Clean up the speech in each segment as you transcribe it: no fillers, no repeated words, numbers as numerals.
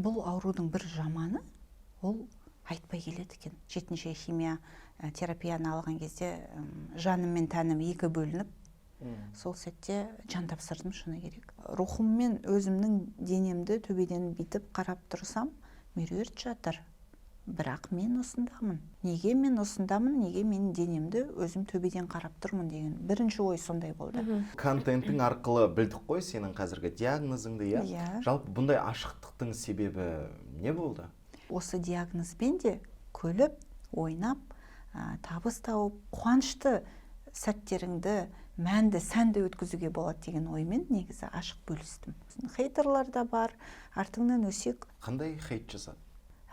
Бұл аурудың бір жаманы, ол айтпай келеді екен. Жетінші химия терапияны алған кезде жаным мен тәнім екі бөлініп, сол сәтте жан тапсырдым, шыны керек. Рухыммен өзімнің денемді төбеден бүйтіп қарап тұрсам, Меруерт жатыр. Бірақ мен осындамын. Неге мен осындамын, неге менің денемді өзім төбеден қарап тұрмын деген бірінші ой сондай болды. Контентің арқылы білдік қой сенің қазіргі диагнозыңды, иә? Иә. Жалпы бұндай ашықтықтың себебі не болды? Осы диагнозбен де күліп, ойнап, табыс тауып, қуанышты сәттеріңді мәнді, сәнді өткізуге болады деген оймен негізі ашық бөлістім. Хейтерлар да бар, артыңнан өсек. Қандай хейт жасады?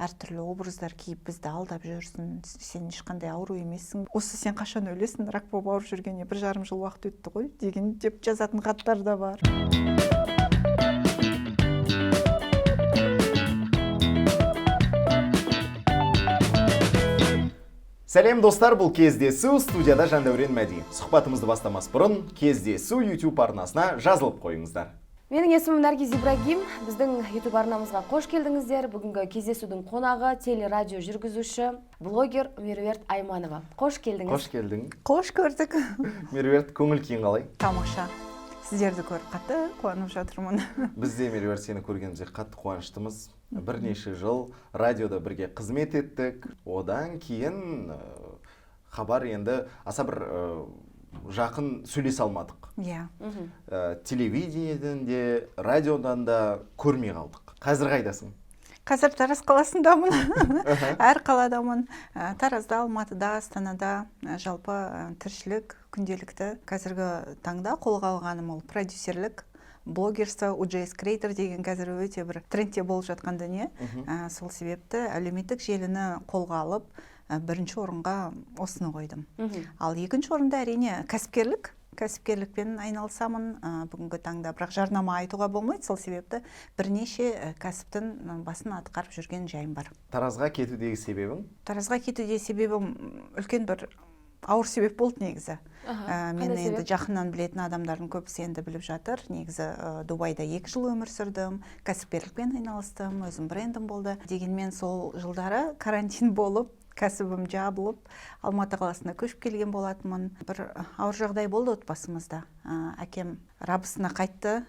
Әртүрлі образдар киіп бізді алдап жүрсің, сен ешқандай ауру емессің, осы сен қашан өлесің, рак болып ауырып жүргеніне 1,5 жыл уақыт өтті ғой деген деп жазатын хаттар да бар. Сәлем, достар, бұл «Кездесу», студияда Жандәурен Мәди. Сұхбатымызды бастамас бұрын «Кездесу» YouTube арнасына жазылып қойыңыздар. Менің есімім Наргиз Ибрагим. Біздің YouTube арнамызға қош келдіңіздер. Бүгінгі кездесудің қонағы телерадио жүргізуші, блогер Меруерт Айманова. Қош келдіңіз. Қош келдің. Қош көрдік. Меруерт, көңіл күйің қалай? Тамаша. Сіздерді көріп қатты қуанып жатырмын. Біз де, Меруерт, сені көргенімізге қатты қуаныштымыз. Бірнеше жыл радиода бірге қызмет еттік. Одан кейін хабар енді аса бір жақын сөйлесе алмадық. Телевидениеден де, радиодан да көрмей қалдық. Қазір қайдасың? Қазір Тараз қаласындамын. Әр қаладамын. Таразда, Алматыда, Астанада, жалпы тіршілік, күнделікті. Қазіргі таңда қолға алғаным ол продюсерлік, блогерство, UJS Creator деген қазір өте бір трендте болып жатқан дүние. Сол себепті әлеуметтік желіні қолға алып, бірінші орынға осыны қойдым. Ал екінші орында, әрине, кәсіпкерлік. Кәсіпкерлікпен айналысамын бүгінгі таңда, бірақ жарнама айтуға болмайды, сол себепті бірнеше кәсіптің басын атқарып жүрген жайым бар. Таразға кетудегі себебің? Таразға кетуде себебім үлкен бір ауыр себеп болды негізі. Мені Қандай енді себеп? жақыннан білетін адамдардың көбісі енді біліп жатыр. Негізі Дубайда 2 жыл өмір сүрдім, кәсіпкерлікпен айналыстым, өзім брендім болды. Дегенмен сол жылдары карантин болып, кәсібім жабылып, Алматы қаласына көшіп келген болатынмын. Бір ауыр жағдай болды отбасымызда. Әкем рабысына қайтты.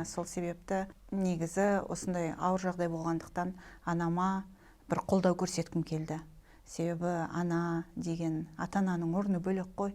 Сол себепті негізі осындай ауыр жағдай болғандықтан анама бір қолдау көрсеткім келді. Себебі ана деген, ата ананың орны бөлек қой.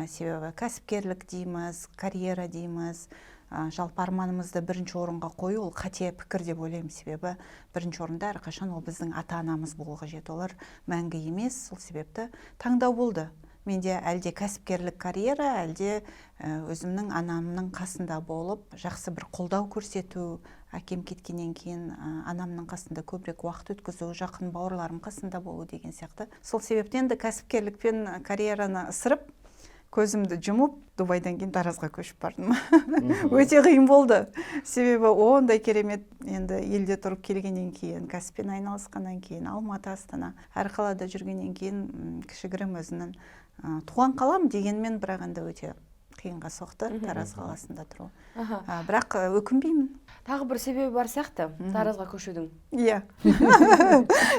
Себебі кәсіпкерлік дейміз, карьера дейміз, жалпы арманымызды бірінші орынға қою ол қате пікір деп ойлаймын. Себебі бірінші орында әрқашан ол біздің ата анамыз болу қажет, олар мәңгі емес. Сол себепті таңдау болды менде: әлде кәсіпкерлік, карьера, әлде өзімнің анамның қасында болып, жақсы бір қолдау көрсету, әкем кеткеннен кейін анамның қасында көбірек уақыт өткізу, жақын бауырларым қасында болу деген сияқты. Сол себептен де кәсіпкерлік пен карьераны ысырып, көзімді жұмып, Дубайдан кейін Таразға көшіп бардым. Өте қиын болды, себебі ондай керемет енді елде тұрып келгеннен кейін, кәсіппен айналысқаннан кейін, Алматы, Астана, әр қалада жүргеннен кейін кішігірім өзінің туған қалам дегенмен, бірақ енді өте қиынға соқты Тараз қаласында тұру. Бірақ өкінбеймін. Тағы бір себебі бар сияқты Таразға көшудің. Иә.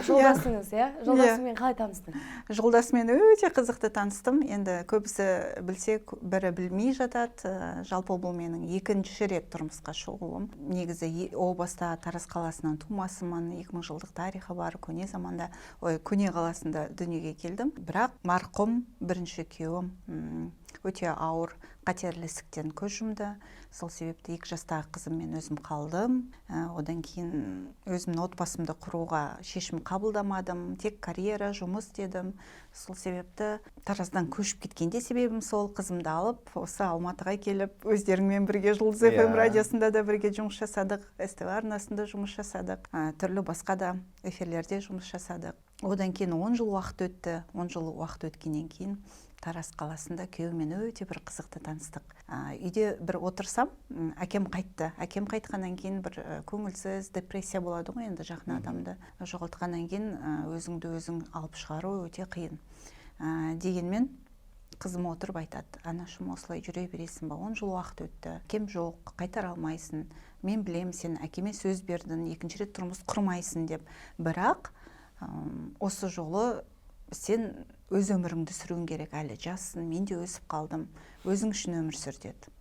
Жолдасыңыз, иә? Жолдасыңмен қалай таныстың? Жолдасыммен өте қызықты таныстым. Енді көбісі білсе, бірі білмей жатады. Жалпы бұл менің екінші рет тұрмысқа шығуым. Негізі о баста Тараз қаласынан тумасымын, 2000 жылдық тарихы бар көне заманда, ой, көне қаласында дүниеге келдім. Бірақ марқұм бірінші күйеуім өте ауыр қатерлі ісіктен көз жұмды. Сол себепті 2 жастағы қызыммен өзім қалдым. Одан кейін өзімнің отбасымды құруға шешім қабылдамадым, тек карьера, жұмыс дедім. Сол себепті Тараздан көшіп кеткенде себебім сол, қызымды алып, осы Алматыға келіп, өздеріңмен бірге Жұлдыз FM радиосында да бірге жұмыс жасадық, СТВ арнасында жұмыс жасадық, түрлі басқа да эфирлерде жұмыс жасадық. Одан кейін 10 жыл уақыт өтті. 10 жыл уақыт өткеннен кейін Тараз қаласында күйеуіммен өте бір қызықты таныстық. Үйде бір отырсам, әкем қайтты. Әкем қайтқаннан кейін бір көңілсіз депрессия болады ғой енді, жақын адамды жоғалтқаннан кейін өзіңді өзің алып шығару өте қиын. Дегенмен Қызым отырып айтады: «Анашым, осылай жүре бересің ба? 10 жыл уақыт өтті, әкем жоқ, қайтара алмайсың. Мен білемін, сен әкеме сөз бердің, екінші рет тұрмыс құрмайсың деп. Бірақ осы жолы сен өз өміріңді сүруің керек, әлі жассың, мен де өсіп қалдым, өзің үшін өмір сүр», — деді.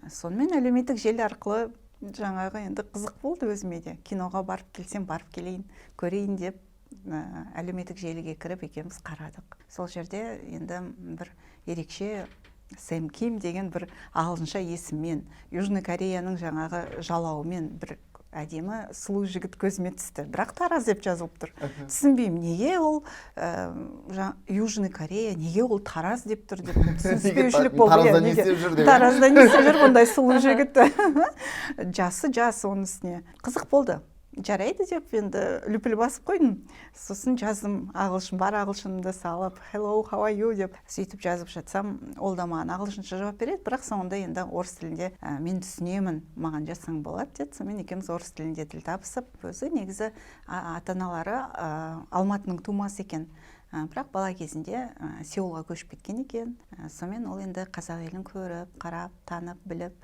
Сонымен әлеуметтік желі арқылы жаңағы енді қызық болды өзіме де. Киноға барып келсем, барып келейін, көрейін деп, әлеуметтік желіге кіріп, екеуміз қарадық. Сол жерде енді бір ерекше Сэм Ким деген бір ағылшынша есіммен, Южный Кореяның жаңағы жалауымен бір әдемі сұлу жігіт көзіме түсті. Бірақ Тараз деп жазылып тұр. Түсінбеймін, неге ол Южный Корея, неге ол Тараз деп тұр деп түсініспеушілік болды. Таразда Иә, не неге? істеп жүр деп, иә? Таразда не істеп жүр бұндай сұлу жігіт, жасы жас оның үстіне. Қызық болды. Жарайды деп енді лүпіл басып қойдым. Сосын жаздым, ағылшын бар, ағылшынымды салып, «Hello, how are you?» деп сөйтіп жазып жатсам, ол да маған ағылшынша жауап береді. Бірақ соңында енді орыс тілінде, «Мен түсінемін, маған жазсаң болады», — деді. Сонымен екеуміз орыс тілінде тіл табысып. Өзі негізі ата аналары Алматының тумасы екен. Бірақ бала кезінде Сеулға көшіп кеткен екен. Сонымен ол енді қазақ елін көріп, қарап, танып, біліп,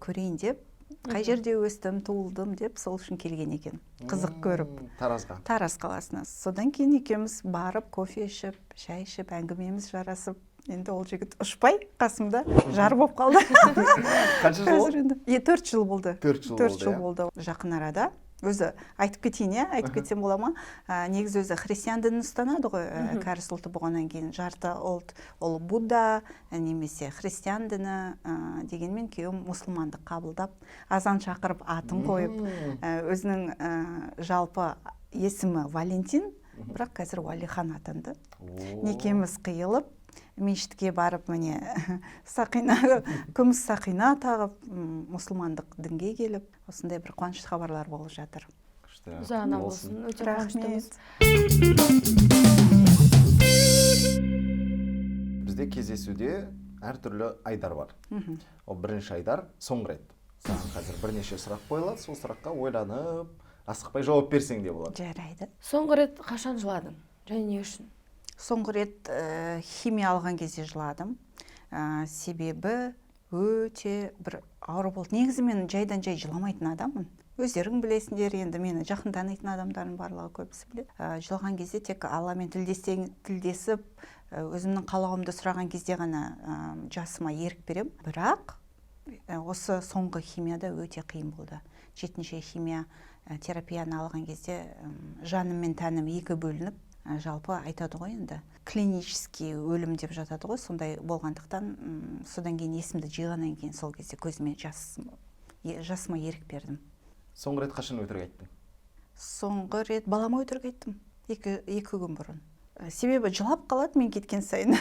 көрейін деп, қай жерде өстім, туылдым деп, сол үшін келген екен, қызық көріп. Таразға. Тараз қаласына. Содан кейін екеуміз барып, кофе ішіп, шай ішіп, әңгімеміз жарасып, енді ол жігіт ұшпай қасымда жар болып қалды. Қанша жыл Қазір болды? енді 4 жыл болды. 4 жыл 4 болды, жыл иә? болды. Жақын арада өзі айтып кетейін, иә, айтып кетсем бола ма? Негізі өзі христиан дінін ұстанады ғой, кәріс ұлты болғаннан кейін жарты ұлт ол Будда немесе христиан діні. Дегенмен күйеуім мұсылмандық қабылдап, азан шақырып, атын қойып, өзінің жалпы есімі Валентин, бірақ қазір Уәлихан атанды. Некеміз қиылып, мешітке барып, міне, сақина, күміс сақина тағып, мұсылмандық дінге келіп, осындай бір қуанышты хабарлар болып жатыр. Күшті. Ұзағынан Болсын. болсын, өте Рахмет. қуаныштымыз. Бізде кездесуде әртүрлі айдар бар. Ол бірінші айдар — соңғы рет. Саған қазір бірнеше сұрақ қойылады, сол сұраққа ойланып, асықпай жауап берсең де болады. Жарайды. Соңғы рет қашан жыладың және не үшін? Соңғы рет химия алған кезде жыладым. Себебі өте бір ауыр болды. Негізі мен жайдан жай жыламайтын адаммын, өздерің білесіңдер енді, мені жақын танитын адамдардың барлығы, көбісі біледі. Жылаған кезде тек Алламен тілдесіп, өзімнің қалауымды сұраған кезде ғана жасыма ерік беремін. Бірақ осы соңғы химияда өте қиын болды. Жетінші химия терапияны алған кезде жаным мен тәнім екі бөлініп, жалпы айтады ғой енді, клинический өлім деп жатады ғой, сондай болғандықтан, содан кейін есімді жиғаннан кейін сол кезде көзіме жасыма ерік бердім. Соңғы рет қашан өтірік айттың? Соңғы рет балама өтірік айттым 2 күн бұрын. Себебі жылап қалады мен кеткен сайын,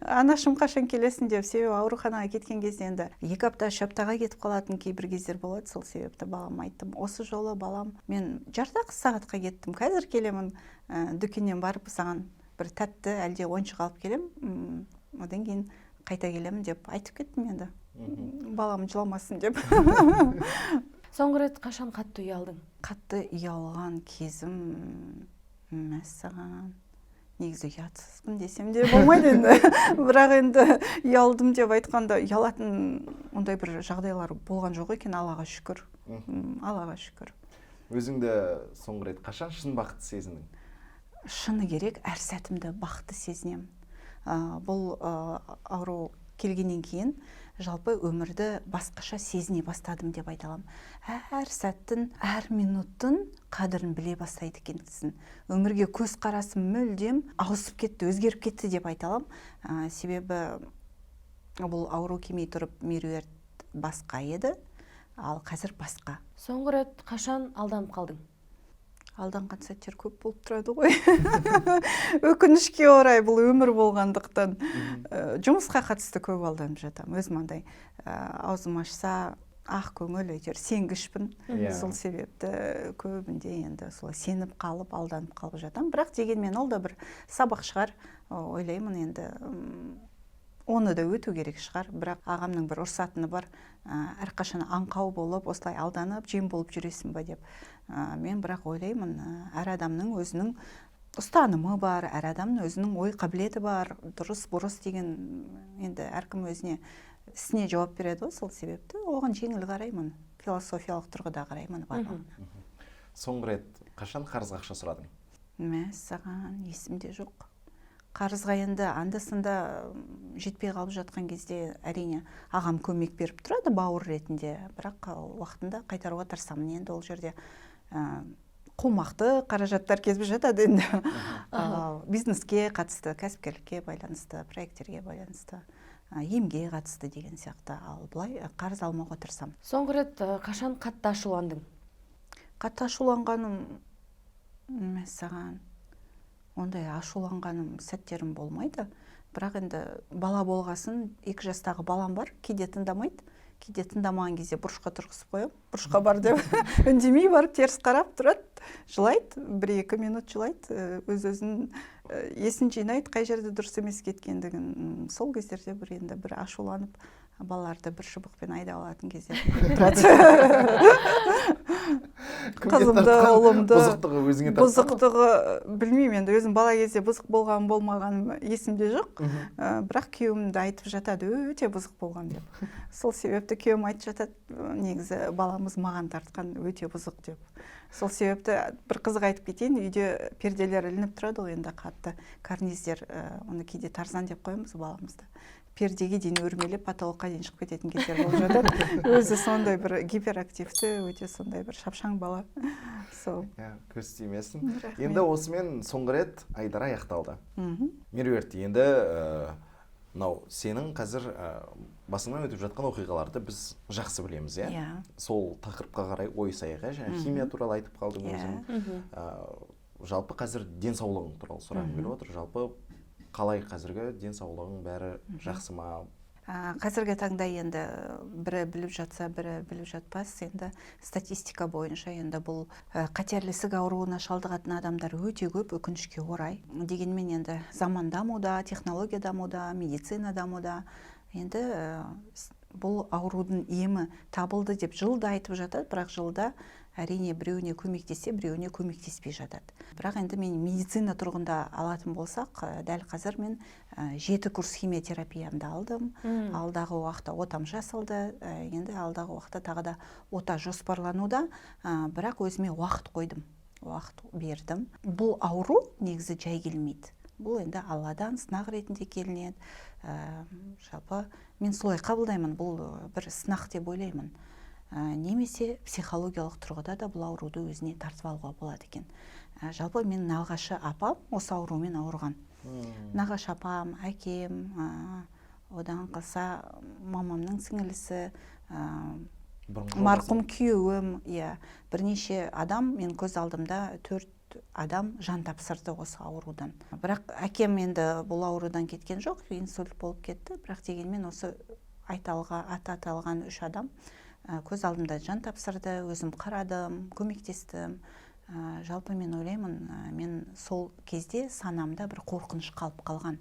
«Анашым, қашан келесің?» деп. Себебі ауруханаға кеткен кезде енді 2 апта, 3 аптаға кетіп қалатын кейбір кездер болады. Сол себепті балама айттым: «Осы жолы, балам, мен жарты ақ сағатқа кеттім, қазір келемін. Дүкеннен барып саған бір тәтті әлде ойыншық алып келемін, одан кейін қайта келемін», — деп айтып кеттім енді, балам жыламасын деп. Соңғы рет қашан қатты ұялдың? Қатты ұялған кезім, мәссаған, негізі ұятсызбын десем де болмайды енді. Бірақ енді ұялдым деп айтқанда, ұялатын ондай бір жағдайлар болған жоқ екен, Аллаға шүкір. Аллаға шүкір. Өзіңді соңғы рет қашан шын бақытты сезіндің? Шыны керек, әр сәтімді бақытты сезінемін. Бұл ауру келгеннен кейін жалпы өмірді басқаша сезіне бастадым деп айта аламын. Әр сәттің, әр минуттың қадірін біле бастайды екенсің. Өмірге көзқарасым мүлдем ауысып кетті, өзгеріп кетті деп айта аламын. Себебі бұл ауру келмей тұрып Меруерт басқа еді, ал қазір басқа. Соңғы рет қашан алданып қалдың? Алданған сәттер көп болып тұрады ғой, өкінішке орай, бұл өмір болғандықтан. Жұмысқа қатысты көп алданып жатамын. Өзім андай аузым ашса ақ көңіл, әйтеуір сенгішпін. Сол себепті көбінде енді солай сеніп қалып, алданып қалып жатамын. Бірақ дегенмен ол да бір сабақ шығар, ойлаймын енді, оны да өту керек шығар. Бірақ ағамның бір ұрсатыны бар: «Әрқашан аңқау болып, осылай алданып, жем болып жүресің ба?» — деп. Мен бірақ ойлаймын, әр адамның өзінің Ұстанымы бар, әр адамның өзінің ой қабілеті бар, дұрыс бұрыс деген енді әркім өзіне, ісіне жауап береді ғой. Сол себепті оған жеңіл қараймын, философиялық тұрғыда қараймын барлығына. Соңғы рет қашан қарызға ақша сұрадың? Мәссаған, есімде жоқ. Қарызға енді анда санда жетпей қалып жатқан кезде, әрине, ағам көмек беріп тұрады бауыр ретінде, бірақ уақытында қайтаруға тырысамын. Енді ол жерде қомақты қаражаттар кетіп жатады енді, бизнеске қатысты, кәсіпкерлікке байланысты, проекттерге байланысты, емге қатысты деген сияқты. Ал былай қарыз алмауға тырысамын. Соңғы рет қашан қатты ашуландың? Қатты ашуланғаным, мәссаған, ондай ашуланғаным сәттерім болмайды. Бірақ енді бала болғасын, 2 жастағы балам бар, кейде тыңдамайды. Кейде тыңдамаған кезде бұрышқа тұрғызып қоямын, бұрышқа бар деп. Үндемей барып теріс қарап тұрады, жылайды, 1-2 минут жылайды, өз өзін есін жинайды, қай жерде дұрыс емес кеткендігін. Сол кездерде бір енді бір ашуланып, балаларды бір шыбықпен айдап алатын кездер тұрады. Кімге Қызымды, тартқан? ұлымды. Бұзықтығы өзіңе тартқан ба? Бұзықтығы білмеймін енді, өзім бала кезде бұзық болған болмағаным есімде жоқ. Бірақ күйеуім де айтып жатады, өте бұзық болған деп. Сол себепті күйеуім айтып жатады, негізі баламыз маған тартқан, өте бұзық деп. Сол себепті бір қызық айтып кетейін: үйде перделер ілініп тұрады ғой енді, қатты карниздер, оны кейде Тарзан деп қоямыз баламызды. Пердеге дейін өрмелеп, потолокқа дейін шығып кететін кездер болып жатады. Өзі сондай бір гиперактивті, өте сондай бір шапшаң бала сол. Иә, көз тимесін. Рахмет. Енді осымен соңғы рет айдар аяқталды. Меруерт, енді мынау сенің қазір басыңнан өтіп жатқан оқиғаларды біз жақсы білеміз, иә? Иә. Сол тақырыпқа қарай ойысайық, иә. Жаңа химия туралы айтып қалдың өзің. Жалпы қазір денсаулығың туралы сұрағым келіп отыр. Жалпы қалай қазіргі денсаулығың, бәрі жақсы ма? Қазіргі таңда енді бірі біліп жатса, бірі біліп жатпас. Енді статистика бойынша енді бұл қатерлі ісік ауруына шалдығатын адамдар өте көп, өкінішке орай. Дегенмен енді заман дамуда, технология дамуда, медицина дамуда. Енді бұл аурудың емі табылды деп жылда айтып жатады, бірақ жылда, әрине, біреуіне көмектессе, біреуіне көмектеспей жатады. Бірақ енді мен медицина тұрғында алатын болсақ, дәл қазір мен жеті курс химиотерапиямды алдым. Алдағы уақытта отам жасалды, енді алдағы уақытта тағы да ота жоспарлануда. Бірақ өзіме уақыт қойдым, уақыт бердім. Бұл ауру негізі жай келмейді, бұл енді Алладан сынақ ретінде келінеді. Жалпы мен солай қабылдаймын, бұл бір сынақ деп ойлаймын. Немесе психологиялық тұрғыда да бұл ауруды өзіне тартып алуға болады екен. Жалпы менің нағашы апам осы аурумен ауырған. Нағашы апам, әкем, одан қалса мамамның сіңілісі, Бұрынғы марқұм жолдасың. күйеуім, иә, бірнеше адам, мен көз алдымда төрт адам жан тапсырды осы аурудан. Бірақ әкем енді бұл аурудан кеткен жоқ, инсульт болып кетті. Бірақ дегенмен осы айталға, аты аталған үш адам көз алдымда жан тапсырды, өзім қарадым, көмектестім. Жалпы мен ойлаймын, мен сол кезде санамда бір қорқыныш қалып қалған.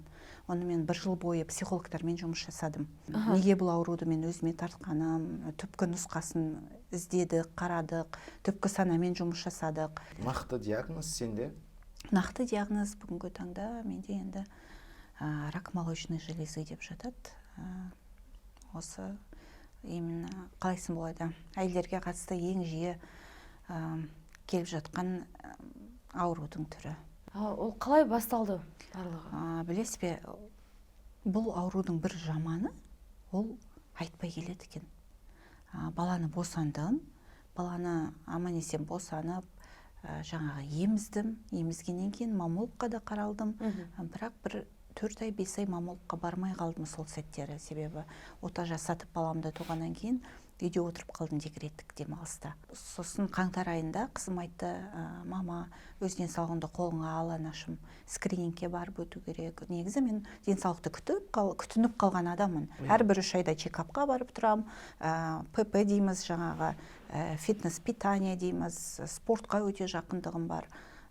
Оны мен бір жыл бойы психологтармен жұмыс жасадым. Неге бұл ауруды мен өзіме тартқаным, түпкі нұсқасын іздедік, қарадық, түпкі санамен жұмыс жасадық. Нақты диагноз сенде? Нақты диагноз бүгінгі таңда менде енді рак молочной железы деп жатады. Осы именно, қалай айтсам болады, әйелдерге қатысты ең жиі келіп жатқан аурудың түрі. Ол қалай басталды барлығы? Білесіз бе, бұл аурудың бір жаманы, ол айтпай келеді екен. Баланы босандым, баланы аман есен босанып, жаңағы еміздім. Емізгеннен кейін маммологқа да қаралдым. Бірақ бір 4 ай, 5 ай маммологқа бармай қалдым сол сәттері, себебі ота жасатып, баламды туғаннан кейін үйде отырып қалдым декреттік демалыста. Сосын қаңтар айында қызым айтты: «Мама, өз денсаулығыңды қолыңа ал, анашым, скринингке барып өту керек». Негізі мен денсаулықты күтініп қалған адаммын. Әрбір 3 айда чекапқа барып тұрамын, ПП дейміз, жаңағы фитнес питание дейміз, спортқа өте жақындығым бар,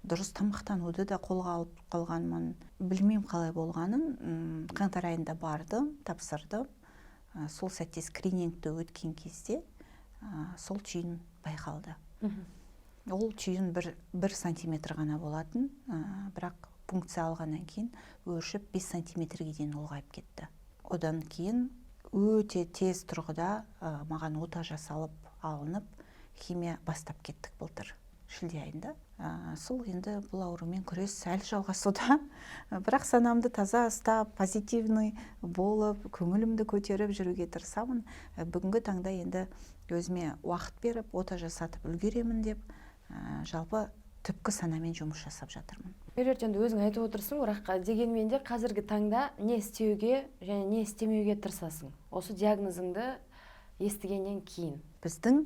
дұрыс тамақтануды да қолға алып қалғанмын. Білмеймін қалай болғанын, қаңтар айында бардым, тапсырдым. Сол сәтте скринингті өткен кезде сол түйін байқалды. Ол түйін бір сантиметр ғана болатын, бірақ пункция алғаннан кейін өршіп 5 сантиметрге дейін ұлғайып кетті. Одан кейін өте тез тұрғыда маған ота жасалып алынып, химия бастап кеттік былтыр шілде айында. Сол енді бұл аурумен күрес әлі жалғасуда. Бірақ санамды таза ұстап, позитивный болып, көңілімді көтеріп жүруге тырысамын. Бүгінгі таңда енді өзіме уақыт беріп, ота жасатып үлгеремін деп, жалпы түпкі санамен жұмыс жасап жатырмын. Меруерт, енді өзің айтып отырсың, бірақ дегенмен де қазіргі таңда не істеуге және не істемеуге тырысасың осы диагнозыңды естігеннен кейін? Біздің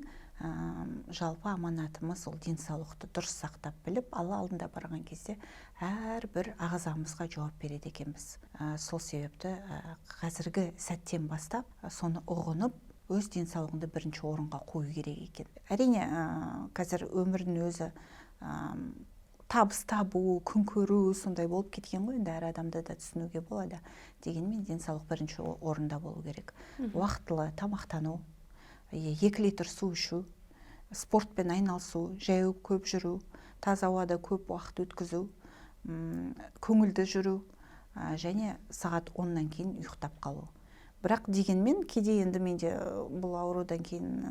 жалпы аманатымыз ол денсаулықты дұрыс сақтап біліп, Алла алдында барған кезде әрбір ағзамызға жауап береді екенбіз. Сол себепті қазіргі сәттен бастап соны ұғынып, өз денсаулығыңды бірінші орынға қою керек екен. Әрине, қазір өмірдің өзі табыс табу, күн көру сондай болып кеткен ғой, енді әр адамды да түсінуге болады. Дегенмен денсаулық бірінші орында болу керек. Уақытылы тамақтану, 2 литр су ішу, спортпен айналысу, жаяу көп жүру, таза ауада көп уақыт өткізу, көңілді жүру, және сағат 10-нан кейін ұйықтап қалу. Бірақ дегенмен кейде енді менде бұл аурудан кейін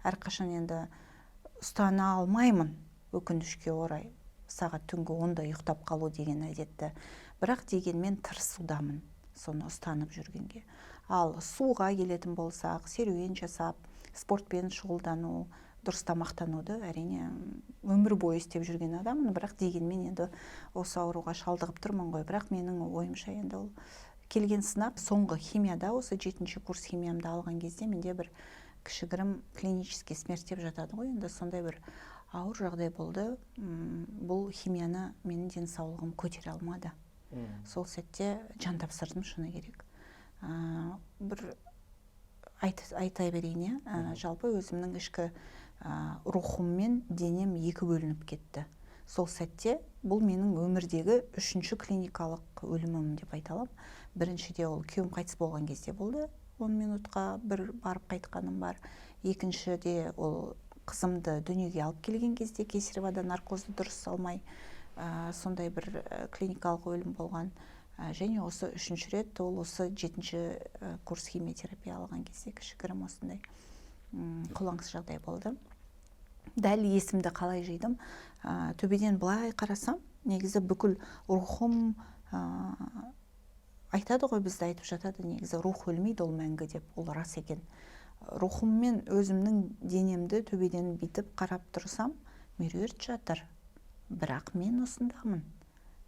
әрқашан енді ұстана алмаймын, өкінішке орай, сағат түнгі 10-да ұйықтап қалу деген әдетті. Бірақ дегенмен тырысудамын соны ұстанып жүргенге. Ал суға келетін болсақ, серуен жасап, спортпен шұғылдану, дұрыс тамақтануды әрине өмір бойы істеп жүрген адаммын, бірақ дегенмен енді осы ауруға шалдығып тұрмын ғой. Бірақ менің ойымша енді ол келген сынақ. Соңғы химияда, осы 7-ші курс химиямды алған кезде менде бір кішігірім клинический смерть деп жатады ғой, енді сондай бір ауыр жағдай болды. Бұл химияны менің денсаулығым көтере алмады. Сол сәтте жан тапсырдым, шыны керек. Бір айта берейін, иә? Жалпы өзімнің ішкі рухым мен денем екі бөлініп кетті. Сол сәтте бұл менің өмірдегі 3-ші клиникалық өлімім деп айта аламын. Біріншіде ол күйеуім қайтыс болған кезде болды, 10 минутқа бір барып қайтқаным бар. Екіншіде ол қызымды дүниеге алып келген кезде кесарево наркозды дұрыс алмай, сондай бір клиникалық өлім болған. Және осы 3-ші рет ол осы 7-ші курс химиотерапия алған кезде кішігірім осындай қолаңсыз жағдай болды. Дәл есімді қалай жидым, төбеден былай қарасам, негізі бүкіл рухым, айтады ғой, бізді айтып жатады, негізі рух өлмейді, ол мәңгі деп, ол рас екен. Рухыммен өзімнің денемді төбеден бүйтіп қарап тұрсам, Меруерт жатыр, бірақ мен осындамын.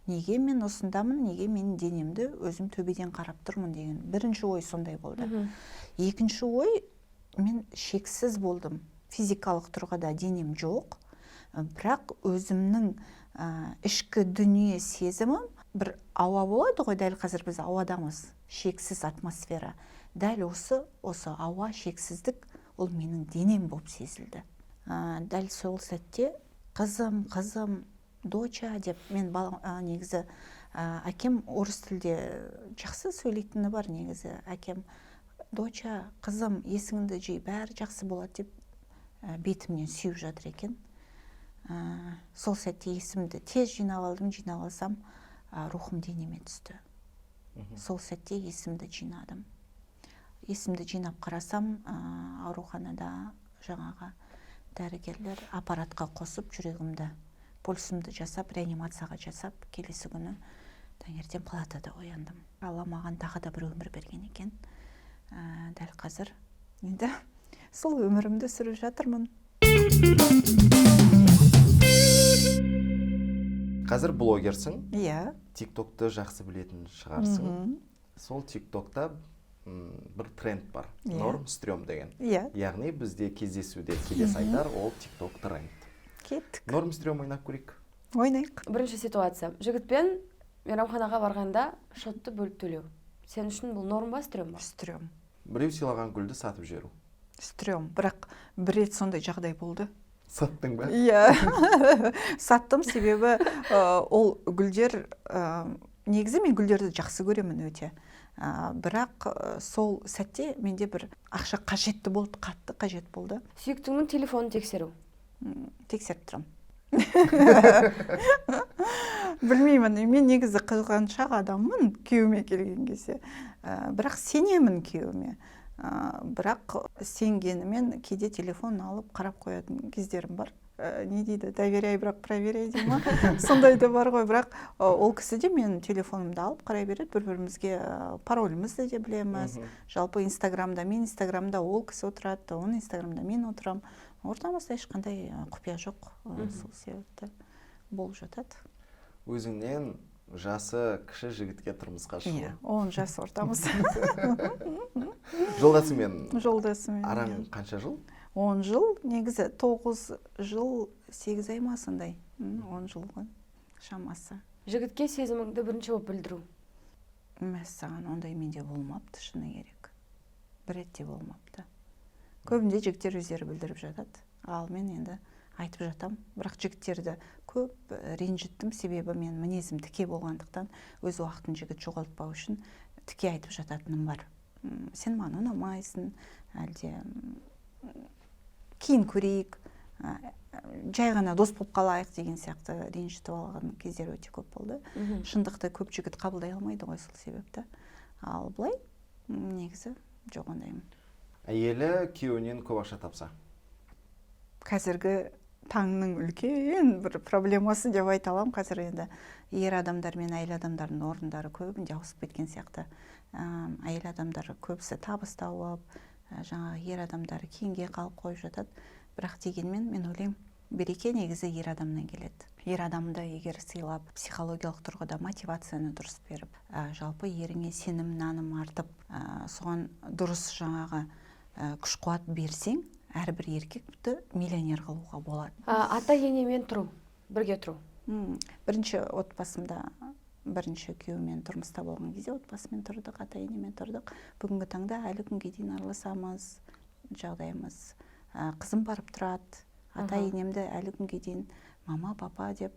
Неге мен осындамын, неге менің денемді өзім төбеден қарап тұрмын деген бірінші ой сондай болды. Екінші ой, мен шексіз болдым. Физикалық тұрғыда денем жоқ, бірақ өзімнің ішкі дүние сезімім бір ауа болады ғой, дәл қазір біз ауадамыз, шексіз атмосфера. Дәл осы ауа шексіздік, ол менің денем болып сезілді. Дәл сол сәтте қызым, қызым, доча деп мен негізі, әкем орыс тілде жақсы сөйлейтіні бар негізі. Әкем доча, қызым, есіңді жи, бәрі жақсы болады деп, бетімнен сүйіп жатыр екен. Сол сәтте есімді тез жинап алдым, жинап алсам, рухым денеме түсті. Сол сәтте есімді жинадым. Есімді жинап қарасам, ауруханада жаңағы дәрігерлер аппаратқа қосып жүрегімді, пульсімді жасап, реанимацияға жасап, келесі күні таңертең палатада ояндым. Алла маған тағы да бір өмір берген екен. Дәл қазір енді сол өмірімді сүріп жатырмын. Қазір блогерсің. Иә. ТикТокты жақсы білетін шығарсың. Сол ТикТокта бір тренд бар. Норм стрём деген. Иә. Яғни бізде кездесуде келесі айдар ол ТикТок тренд. Кеттік. Норм стрём ойнап көрейік. Ойнайық. Бірінші ситуация. Жігітпен мейрамханаға барғанда шотты бөліп төлеу. Сен үшін бұл норм ба, стрём ба? Стрём. Біреу сыйлаған гүлді сатып жіберу. Стрём. Бірақ бір рет сондай жағдай болды. Саттың ба? Иә. Саттым, себебі, ол гүлдер, негізі мен гүлдерді жақсы көремін өте. Бірақ, сол сәтте менде бір ақша қажетті болды, қатты қажет болды. Сүйіктіңнің телефонын тексеру. Тексеріп тұрамын. Білмеймін, мен негізі қызғаншақ адаммын күйеуіме келген кезде. Бірақ сенемін күйеуіме. Бірақ сенгенімен кейде телефон алып қарап қоятын кездерім бар. Не дейді, доверяй, бірақ проверяй дей ма, сондай да бар ғой. Бірақ ол кісі де менің телефонымды алып қарай береді. Бір бірімізге паролімізді де білеміз. Жалпы Инстаграмда мен, Инстаграмда ол кісі отырады, оның Инстаграмда мен отырамын. Ортамызда ешқандай құпия жоқ. Сол себепті болып жатады. Өзіңнен жасы кіші жігітке тұрмысқа шығу. Иә, 10 жас ортамыз. Жолдасыңмен Жолдасыммен. араң Иә. қанша жыл? 10 жыл, негізі 9 жыл 8 ай ма, сондай. 10 жыл ғой шамасы. Жігітке сезіміңді бірінші болып білдіру. Мәссаған, ондай менде болмапты, шыны керек, бір рет те болмапты. Көбінде жігіттер өздері білдіріп жатады, ал мен енді айтып жатам. Бірақ жігіттерді көп ренжіттім, себебі мен мінезім тіке болғандықтан, өз уақытын жігіт жоғалтпау үшін тіке айтып жататыным бар. Сен маған ұнамайсың, әлде кейін көрейік, жай ғана дос болып қалайық деген сияқты. Ренжітіп алған кездер өте көп болды. Шындықты көп жігіт қабылдай алмайды ғой, сол себепті. Ал былай негізі жоқ ондаймын. Әйелі күйеуінен көп ақша тапса? Қазіргі таңның үлкен бір проблемасы деп айта аламын. Қазір енді ер адамдар мен әйел адамдардың орындары көбінде ауысып кеткен сияқты. Әйел адамдар көбісі табыс тауып, жаңағы ер адамдар кейінге қалып қойып жатады. Бірақ дегенмен мен ойлаймын, береке негізі ер адамнан келеді. Ер адамды егер сыйлап, психологиялық тұрғыда мотивацияны дұрыс беріп, жалпы еріңе сенім, наным артып, соған дұрыс жаңағы күш қуат берсең, әрбір еркекті миллионер қылуға болады. Ата енемен тұру, бірге тұру. Бірінші отбасымда, бірінші күйеуіммен тұрмыста болған кезде отбасымен тұрдық, ата енемен тұрдық. Бүгінгі таңда әлі күнге дейін араласамыз, жағдайымыз. Қызым барып тұрады. Ата енемді әлі күнге дейін мама, папа деп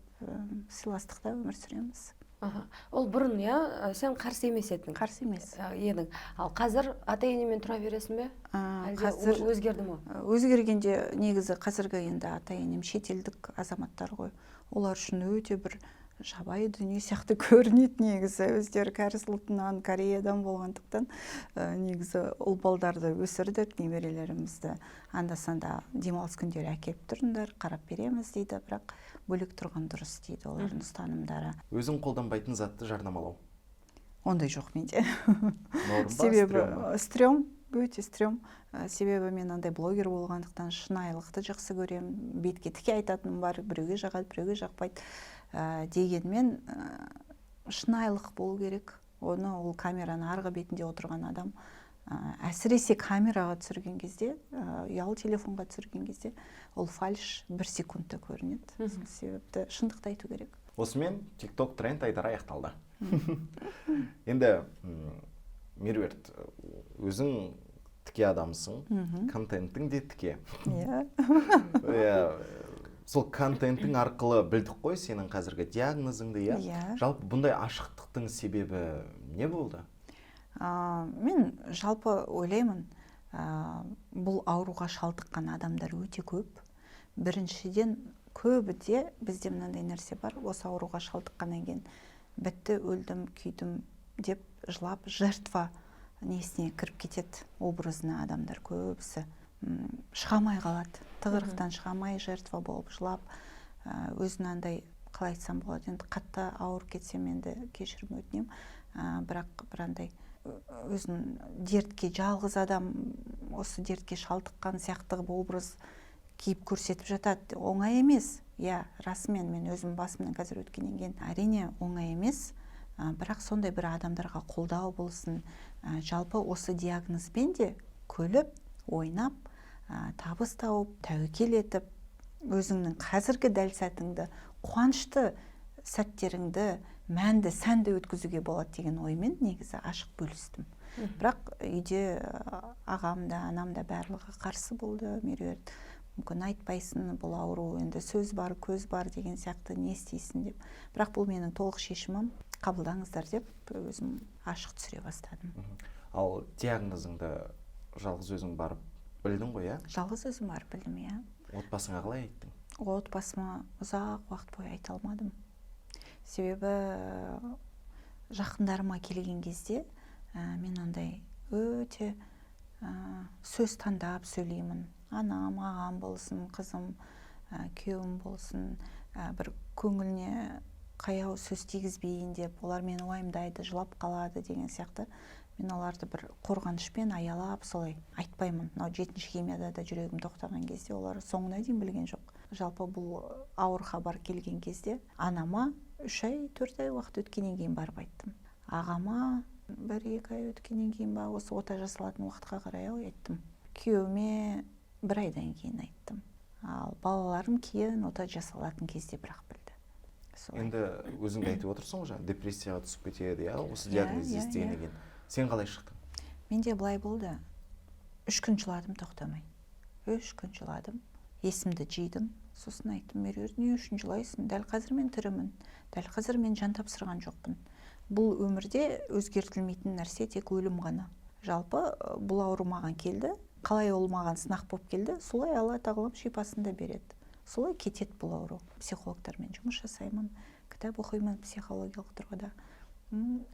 сыйластықта өмір сүреміз. Аха. Ол бұрын, иә, сен қарсы емес едің. Қарсы емес. Едің. Ал қазір ата енемен тұра бересің бе? Әлде Қазір өзгерді ме? Өзгергенде негізі қазіргі енді ата енем шетелдік азаматтар ғой. Олар үшін өте бір жабайы дүние сияқты көрінеді негізі. Өздері кәріс ұлтынан, Кореядан болғандықтан, негізі ұл балдарды өсірдік, немерелерімізді анда санда демалыс күндері әкеліп тұрыңдар, қарап береміз дейді. Бірақ бөлек тұрған дұрыс дейді олардың ұстанымдары. Өзің қолданбайтын затты жарнамалау. Ондай жоқ менде. Норм ба, Себебі стрём ба? Стрём, өте стрём. Себебі мен андай блогер болғандықтан, шынайылықты жақсы көремін, бетке тіке айтатыным бар. Біреуге жағады, біреуге жақпайды. Дегенмен шынайылық болу керек. Оны ол камераның арғы бетінде отырған адам, әсіресе камераға түсірген кезде, ұялы телефонға түсірген кезде, ол фальш бір секундта көрінеді. Сол себепті шындықты айту керек. Осымен TikTok тренд айдары аяқталды. Енді Меруерт, өзің тіке адамсың, контентің де тіке. Иә. Иә, сол контентің арқылы білдік қой сенің қазіргі диагнозыңды, иә? Иә. Жалпы бұндай ашықтықтың себебі не болды? Мен жалпы ойлаймын, бұл ауруға шалдыққан адамдар өте көп. Біріншіден, көбі де бізде мынандай нәрсе бар: осы ауруға шалдыққаннан кейін бітті, өлдім, күйдім деп жылап, жертва несіне кіріп кетеді, образына. Адамдар көбісі шыға алмай қалады тығырықтан, шыға алмай, жертва болып жылап, өзін андай, қалай айтсам болады енді, қатты ауырып кетсем, енді кешірім өтінемін, бірақ бір андай өзін дертке, жалғыз адам осы дертке шалдыққан сияқты қылып образ киіп көрсетіп жатады. Оңай емес, иә, расымен. Мен өзім басымнан қазір өткеннен кейін, әрине, оңай емес. Бірақ сондай бір адамдарға қолдау болсын, жалпы осы диагнозбен де күліп, ойнап, табыс тауып, тәуекел етіп, өзіңнің қазіргі дәл сәтіңді, қуанышты сәттеріңді мәнді, сәнді өткізуге болады деген оймен негізі ашық бөлістім. Бірақ үйде ағам да, анам да, барлығы қарсы болды. Меруерт, мүмкін айтпайсың, бұл ауру енді, сөз бар, көз бар деген сияқты, не істейсің деп. Бірақ бұл менің толық шешімім, қабылдаңыздар деп өзім ашық түсіре бастадым. Ал диагнозыңды жалғыз өзің барып білдің ғой, иә? Жалғыз өзім барып білдім, иә. Отбасыңа қалай айттың? Отбасыма ұзақ уақыт бойы айта алмадым. Себебі жақындарыма келген кезде мен андай өте сөз таңдап сөйлеймін. Анам, ағам болсын, қызым, күйеуім болсын, бір көңіліне қаяу сөз тигізбейін деп, олар мені уайымдайды, жылап қалады деген сияқты. Мен оларды бір қорғанышпен аялап солай айтпаймын. Мынау жетінші химияда да жүрегім тоқтаған кезде олар соңына дейін білген жоқ. Жалпы бұл ауыр хабар келген кезде анама 3 ай, 4 ай уақыт өткеннен кейін барып айттым. Ағама 1-2 ай өткеннен кейін ба, осы ота жасалатын уақытқа қарай ау айттым. Күйеуіме бір айдан кейін айттым. Ал балаларым кейін, ота жасалатын кезде бірақ білді. Солай. Енді өзің де айтып отырсың ғой, жаңа депрессияға түсіп кетеді, иә, осы Иә, диагноз иә, естігеннен иә. кейін сен қалай шықтың? Менде былай болды: 3 күн жыладым тоқтамай, 3 күн жыладым, есімді жидым. Сосын айттым: «Меруерт, не үшін жылайсың? Дәл қазір мен тірімін, дәл қазір мен жан тапсырған жоқпын. Бұл өмірде өзгертілмейтін нәрсе тек өлім ғана. Жалпы бұл ауру маған келді, қалай ол маған сынақ болып келді, солай Алла тағалам шипасын да береді, солай кетеді бұл ауру». Психологтармен жұмыс жасаймын, кітап оқимын психологиялық тұрғыда.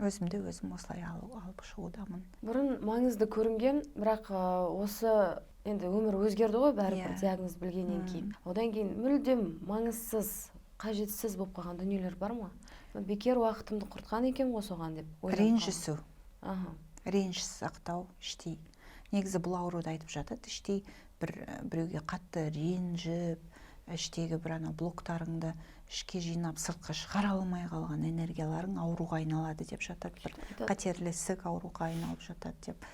Өзімді өзім осылай алып шығудамын. Бұрын маңызды көрінген, бірақ осы енді өмір өзгерді ғой бәрібір. Диагноз білгеннен кейін, одан кейін мүлдем маңызсыз, қажетсіз болып қалған дүниелер бар ма? Бекер уақытымды құртқан екенмін ғой соған деп ойланып қалған. Ренжісу. Реніш сақтау іштей. Негізі бұл ауруды айтып жатады, іштей бір біреуге қатты ренжіп, іштегі бір ана блоктарыңды ішке жинап, сыртқа шығара алмай қалған энергияларың ауруға айналады деп жатады, бір Айтады. қатерлі ісік ауруға айналып жатады деп.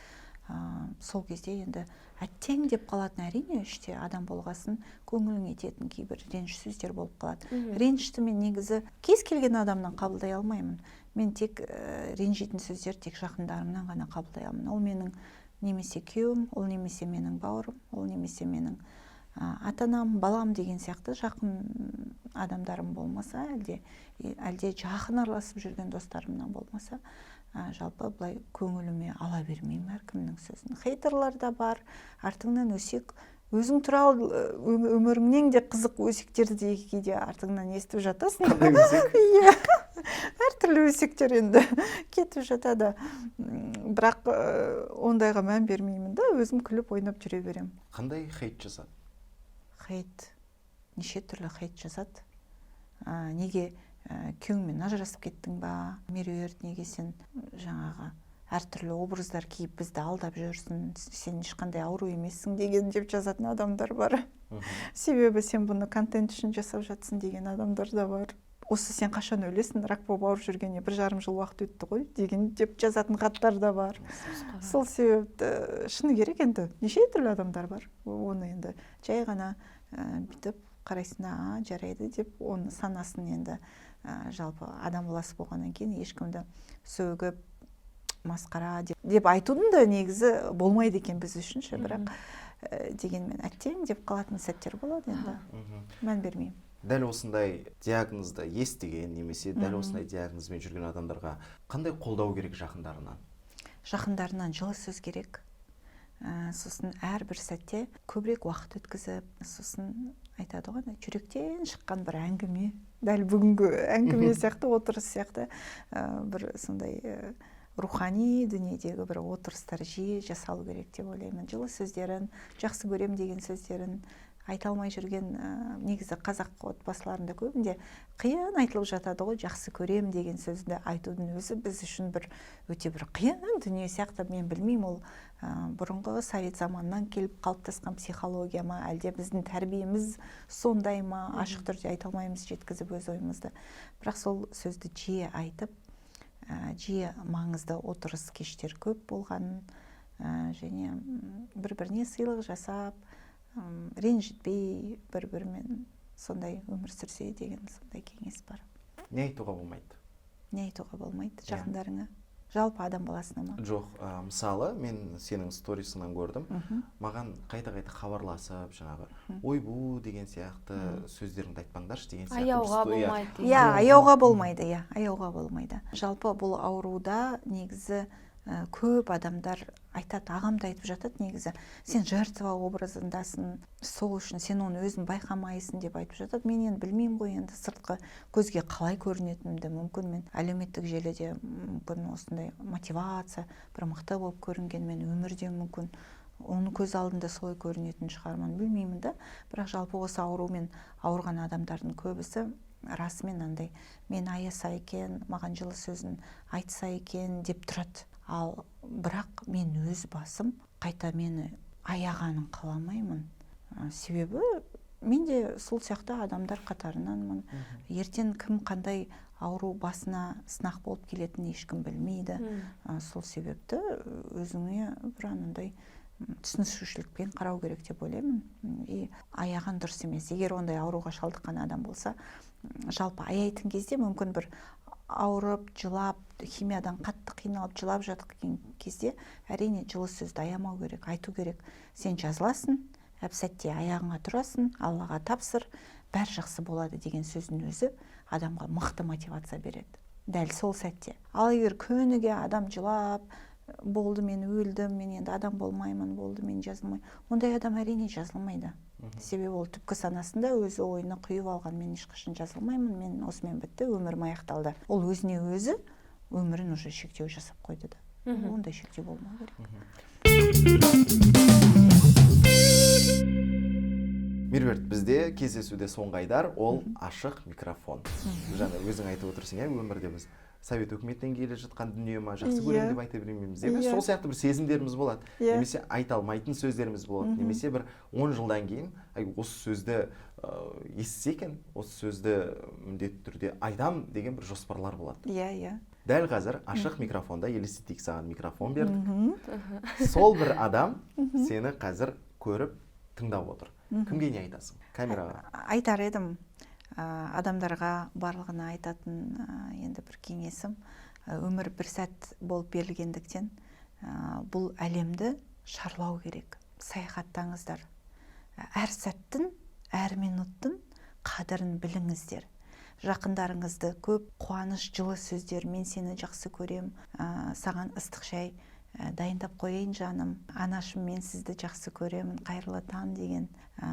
Сол кезде енді әттең деп қалатын, әрине, іште адам болғасын көңілің ететін кейбір реніш сөздер болып қалады. Ренішті мен негізі кез келген адамнан қабылдай алмаймын. Мен тек ренжитін сөздер тек жақындарымнан ғана қабылдай аламын. Ол менің немесе күйеуім, ол немесе менің бауырым, ол немесе менің ата анам, балам деген сияқты жақын адамдарым болмаса, әлде жақын араласып жүрген достарымнан болмаса, жалпы былай көңіліме ала бермеймін әркімнің сөзін. Хейтерлар да бар, артыңнан өсек, өзің туралы өміріңнен де қызық өсектерді де кейде артыңнан естіп жатасың. Қандай өсек? Иә, әртүрлі өсектер енді кетіп жатады. Бірақ ондайға мән бермеймін да, өзім күліп ойнап жүре беремін. Қандай хейт жазады? Хейт, неше түрлі хейт жазады. Неге күйеуіңмен ажырасып кеттің ба, Меруерт? Неге сен жаңағы әртүрлі образдар киіп, бізді алдап жүрсің? Сен ешқандай ауру емессің деген деп жазатын адамдар бар. Себебі сен бұны контент үшін жасап жатсың деген адамдар да бар. Осы сен қашан өлесің, рак болып ауырып жүргеніне 1,5 жыл уақыт өтті ғой деген деп жазатын хаттар да бар. Сол себепті, шыны керек, енді неше түрлі адамдар бар. Оны енді жай ғана бүйтіп қарайсың да, а, жарайды деп, оны санасын енді. Жалпы адам баласы болғаннан кейін ешкімді сөгіп, масқара деп айтудың да негізі болмайды екен біз үшін ше. Бірақ дегенмен әттең деп қалатын сәттер болады енді. Мән бермеймін. Дәл осындай диагнозды естіген немесе дәл осындай диагнозбен жүрген адамдарға қандай қолдау керек жақындарынан? Жақындарынан жылы сөз керек. Сосын әрбір сәтте көбірек уақыт өткізіп, сосын айтады ғой, ана жүректен шыққан бір әңгіме, дәл бүгінгі әңгіме сияқты, отырыс сияқты, бір сондай рухани дүниедегі бір отырыстар жиі жасалу керек деп ойлаймын. Жылы сөздерін, жақсы көрем деген сөздерін айта алмай жүрген. Негізі қазақ отбасыларында көбінде қиын айтылып жатады ғой. Жақсы көрем деген сөзді айтудың өзі біз үшін бір өте бір қиын дүние сияқты. Мен білмеймін, ол бұрынғы совет заманынан келіп қалыптасқан психология ма, әлде біздің тәрбиеміз сондай ма, ашық түрде айта алмаймыз, жеткізіп өз ойымызды. Бірақ сол сөзді жиі айтып, жиі маңызды отырыс кештер көп болғанын, және бір біріне сыйлық жасап, ренжітпей, бір бірімен сондай өмір сүрсе деген сондай кеңес бар. Не айтуға болмайды? Не айтуға болмайды? Иә. Жақындарыңа, жалпы адам баласына ма? Жоқ, мысалы, мен сенің сторисыңнан көрдім, маған қайта қайта хабарласып, жаңағы ойбу деген сияқты сөздеріңді айтпаңдаршы деген сияқты бір Аяуға иә. болмайды деген. Иә, аяуға болмайды, иә, аяуға болмайды. Жалпы бұл ауруда негізі көп адамдар Айтады, ағам да айтып жатады негізі, сен жертва образындасың, сол үшін сен оны өзің байқамайсың деп айтып жатады. Мен енді білмеймін ғой енді сыртқы көзге қалай көрінетінімді. Мүмкін, мен әлеуметтік желіде мүмкін осындай мотивация бір мықты болып көрінгенмен, өмірде мүмкін оның көз алдында солай көрінетін шығармын, білмеймін да. Бірақ жалпы осы аурумен ауырған адамдардың көбісі расымен андай мен аяса екен, маған жылы сөзін айтса екен деп тұрады. Ал бірақ мен өз басым қайта мені аяғанын қаламаймын. Себебі мен де сол сияқты адамдар қатарынанмын. Ертең кім қандай ауру басына сынақ болып келетінін ешкім білмейді. Сол себепті өзіңе бір анандай түсінушілікпен қарау керек деп ойлаймын. И аяған дұрыс емес. Егер ондай ауруға шалдыққан адам болса, жалпы аяйтын кезде мүмкін бір ауырып, жылап, химиядан қатты қиналып жылап жатқан кезде, әрине, жылы сөзді аямау керек, айту керек. Сен жазыласың, әп сәтте аяғыңа тұрасың, Аллаға тапсыр, бәрі жақсы болады деген сөздің өзі адамға мықты мотивация береді дәл сол сәтте. Ал егер күніге адам жылап, болды, мен өлдім, мен енді адам болмаймын, болды, мен жазылмаймын, ондай адам, әрине, жазылмайды. Себебі ол түпкі санасында өзі ойына құйып алған: мен ешқашан жазылмаймын, мен осымен бітті, өмірім аяқталды. Ол өзіне өзі өмірін уже шектеу жасап қойды да. Ондай шектеу болмау керек. Меруерт, бізде кездесуде соңғы айдар ол ашық микрофон. Жаңа өзің айтып отырсың, иә, өмірде біз совет өкіметінен келе жатқан дүние ма, жақсы көремін деп айта бермейміз, иә. Сол сияқты бір сезімдеріміз болады немесе айта алмайтын сөздеріміз болады, немесе бір 10 жылдан кейін, ай, осы сөзді естісе екен, осы сөзді міндетті түрде айтам деген бір жоспарлар болады. иә иә Дәл қазір ашық микрофонда елестетейік, саған микрофон бердік, сол бір адам сені қазір көріп, тыңдап отыр. Кімге не айтасың камераға? Айтар едім, адамдарға барлығына айтатын енді бір кеңесім, өмір бір сәт болып берілгендіктен, бұл әлемді шарлау керек, саяхаттаңыздар, әр сәттің, әр минуттың қадірін біліңіздер. Жақындарыңызды көп қуаныш, жылы сөздер, мен сені жақсы көрем, саған ыстық шай дайындап қояйын, жаным, анашым, мен сізді жақсы көремін, қайырлы таң деген,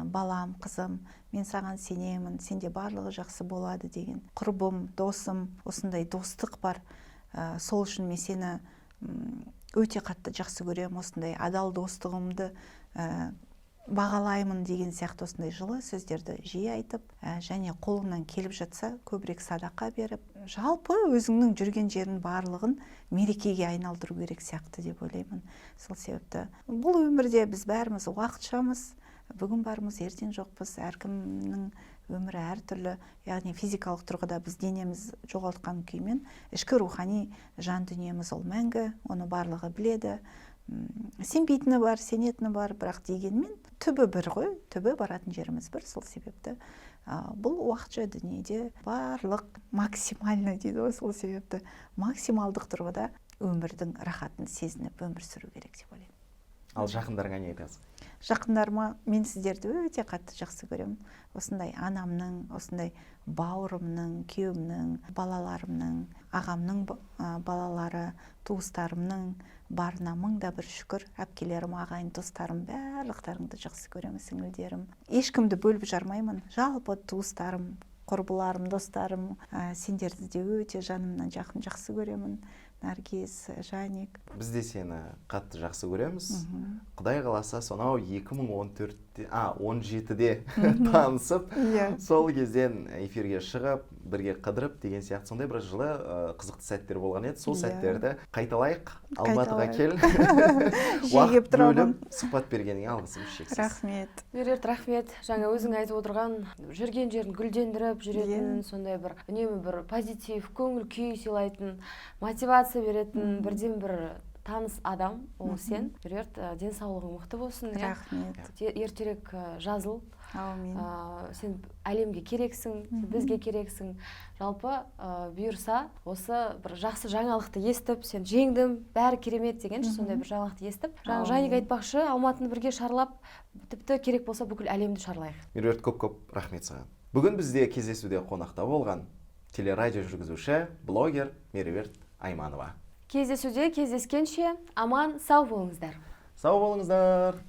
балам, қызым, мен саған сенемін, сенде барлығы жақсы болады деген, құрбым, досым, осындай достық бар. Сол үшін мен сені өте қатты жақсы көремін, осындай адал достығымды бағалаймын деген сияқты осындай жылы сөздерді жиі айтып, және қолыңнан келіп жатса, көбірек садақа беріп, жалпы өзіңнің жүрген жерін барлығын мерекеге айналдыру керек сияқты деп ойлаймын. Сол себепті бұл өмірде біз бәріміз уақытшамыз, бүгін бармыз, ертең жоқпыз. Әркімнің өмірі әртүрлі, яғни физикалық тұрғыда біз денеміз жоғалтқан күймен, ішкі рухани жан дүниеміз ол мәңгі, оны барлығы біледі. Сенбейтіні бар, сенетіні бар, бірақ дегенмен түбі бір ғой, түбі баратын жеріміз бір. Сол себепті бұл уақытша дүниеде барлық максимально дейді ғой, сол себепті максималдық тұрғыда өмірдің рахатын сезініп өмір сүру керек деп ойлаймын. Ал жақындарыңа не айтасың? Жақындарыма: мен сіздерді өте қатты жақсы көремін. Осындай анамның, осындай бауырымның, күйеуімнің, балаларымның, ағамның балалары, туыстарымның барына мың да бір шүкір. Әпкелерім, ағайын туыстарым, барлықтарыңды жақсы көремін, сіңілдерім, ешкімді бөліп жармаймын. Жалпы туыстарым, құрбыларым, достарым, сендерді де өте жанымнан жақын жақсы көремін. Наргиз, Жаник. Біз де сені қатты жақсы көреміз. Құдай қаласа, сонау 2014-те, а 17-де танысып, сол кезден эфирге шығып, бірге қыдырып деген сияқты сондай бір жылы, қызықты сәттер болған еді. Сол сәттерді қайталайық, Алматыға кел. Жиі Уақыт келіп тұрамын. бөліп, сұхбат бергеніңе алғысым шексіз. Рахмет. Меруерт, рахмет. Жаңа өзің айтып отырған, жүрген жерін гүлдендіріп жүретін, сондай бір үнемі бір позитив, көңіл күй сыйлайтын, мотивация беретін бірден бір таныс адам ол сен, Меруерт. Денсаулығың мықты болсын, иә. Рахмет. Ертерек жазыл. Әумин. Сен әлемге керексің, сен бізге керексің. Жалпы, бұйырса, осы бір жақсы жаңалықты естіп, сен жеңдім, бәрі керемет деген сондай бір жаңалықты естіп, жаңа Жаник айтпақшы, Алматыны бірге шарлап, тіпті керек болса, бүкіл әлемді шарлайық. Меруерт, көп көп рахмет саған. Бүгін бізде кездесуде қонақта болған телерадио жүргізуші, блогер Меруерт Айманова. Кездесуде кездескенше, аман сау болыңыздар. Сау болыңыздар.